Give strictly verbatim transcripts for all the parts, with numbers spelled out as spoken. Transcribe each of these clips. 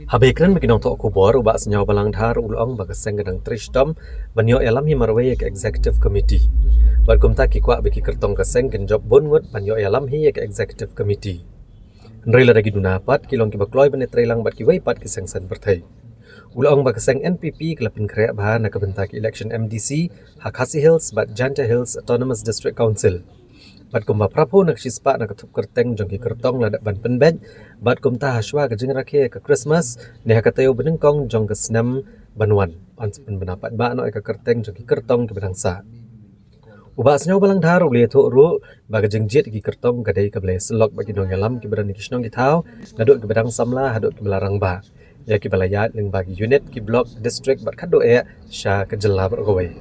Haba ïakren bad ki nongthoh khubor, u Bah Sniawbhalang Dhar u la ong ba ka seng ka dang trei shitom ban ïoh ïalam hi marwei ïa ka Executive Committee. Bad kumta ki kwah ba ki kyrtong ka seng kin jop bun ngut ban ïoh ïalam hi ïa ka Executive Committee. Hynrei lada ki duna pat, ki long kiba kloi ban ïatrei lang bad kiwei pat ki seng saiñ pyrthei. U la ong ba ka seng N P P ka la pynkhreh bha na ka bynta ka election M D C ha Khasi Hills bad Jaintia Hills Autonomous District Council. Bad kumba phraphew na ka shispah na ka thup kyrteng jong ki kyrtong la dep ban pynbeit, bad kumta hashwa ka jingrakhe ka Christmas ne ha ka taïew banyngkong jong ka snem ban wan, yn sa pynbna paidbah noh ïa ka kyrteng jong ki kyrtong kiba dang sah. U Bah Sniawbhalang Dhar u la ïathuh ruh ba ka jingjied ïa ki kyrtong ka dei kaba la ïasyllok bad ki nongïalam kiba don ha ki shnong ki thaw, naduh kiba dang samla haduh kiba la rangbah, ïa kiba la ïaid lyngba ki unit, ki block, district bad khatduh eh sha ka jylla baroh kawei.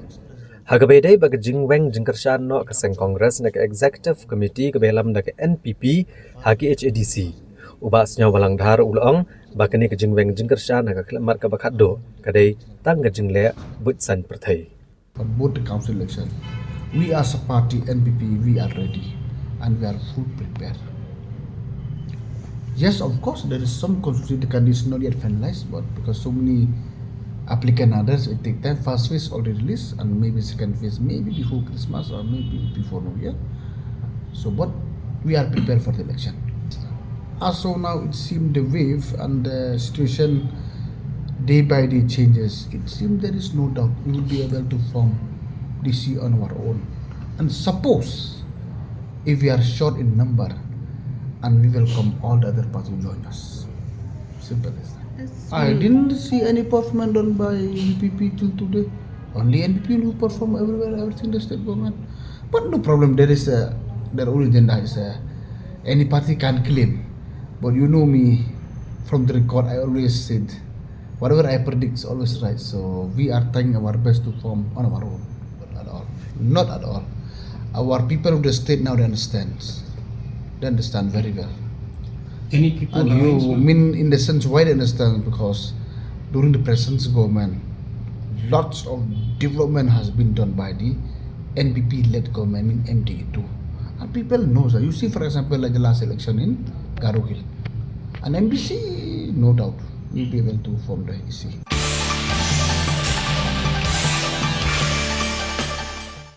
Ha kaba ïadei bad ka jingweng jingkyrshan noh ka seng Congress na ka Executive Committee kaba ïalam da ka N P P ha ka H A D C, u Bah Sniawbhalang Dhar u la ong ba kane ka jingweng jingkyrshan ha ka khyllipmat kaba khatduh ka dei tang ka jingleh buit saiñ pyrthei. For both the council election, we as a party N P P, we are ready and we are full prepared. Yes, of course, there is some constituency the candidates not yet finalized, but because so many applicant are there, so it take time. First phase already released, and maybe second phase, maybe before Christmas or maybe before New Year. So, but we are prepared for the election. As of now, it seems the wave and the situation day by day changes. It seems there is no doubt we will be able to form D C on our own. And suppose if we are short in number, and we welcome all the other parties to join us. Simple as that. I didn't see any performance done by N P P till today. Only N P P who perform everywhere, everything the state government. But no problem. There is a their own agenda is a any party can claim. But you know me, from the record, I always said, whatever I predict is always right. So we are trying our best to form on our own. Not at all. Not at all. Our people of the state now they understand. They understand very well. Any people And around you mean in the sense why they understand, because during the present government, lots of development has been done by the N P P led government in M D A two. And people knows that. You see, for example, like the last election in Garo Hill. And M D C, no doubt, will be able to form the E C.